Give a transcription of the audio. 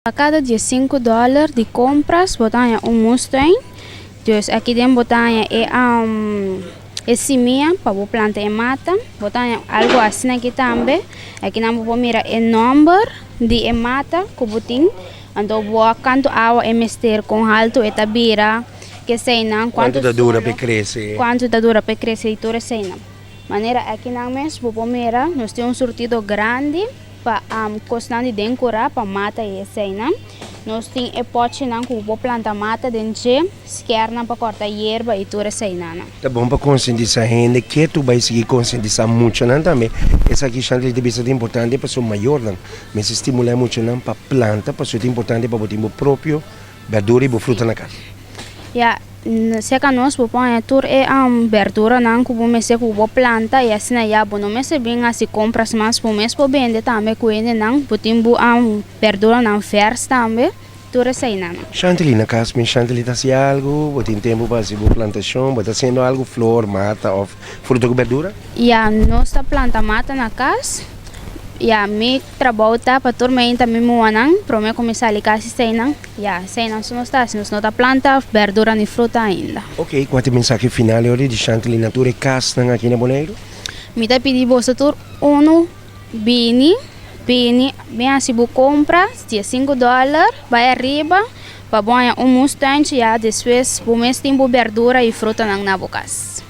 Pa kada 15 dòler di kompras bo ta haña un moestuin. Dus aki den bo ta haña e e simia pa bo planta e mata. Bo ta haña algu asina aki tambe. Akinan bo por mira e nòmber di e mata ku bo tin. Anto bo a kantu awa e mester, kon haltu e ta bira, keseinan, kuantu ta dura pa e krese. Kuantu ta dura pa e krese i tur eseinan. Manera akinan mes bo por mira nos tin un surtido grandi. Pa kosnan di den kurá pa mata i eseinan. Nos tin e pòchinan ku bo por planta mata den dje, skèrnan pa kòrta yerba i tur eseinannan. Ta bon pa konsientisá hende ke tu bai sigui konsientisá muchanan tambe. Esaki Shantel ta bisa ta importante pasobra mayornan mester stimulá e muchanan pa planta pasobra ta importante pa bo tin bo propio Berdura i bo fruta na kas. Ya, serka nos bo por haña tur e berduranan ku bo mester ku bo planta i asina ya bo no mester bin hasi kompras mas, bo mes por bende tambe ku hendenan, bo tin bo berduranan vèrs tambe, tur eseinan. Shantely na kas mi Shantely ta hasi algu, bo tin tempu pa hasi bo plantashon, bo ta hasiendo algu flor, mata òf fruta ku berdura? Ya, nos ta planta mata na kas. Ya, mi trabou ta pa tur meinta mi muanan, prome ku mi sali kasi eseinan. Ya, eseinan su nos ta hasi, nos no ta planta berdura ni fruta ainda. Ok, kua ta e mensahe final e ora di Shantely na tur e kasnan aki na Boneiru? Mi ta pidi boso tur unu bini, bini, bin hasi bo kompra, 15 dòler, bai ariba pa bo haña un mustanchi, ya despues bo mes tin bo berdura i frutanan na bo kas.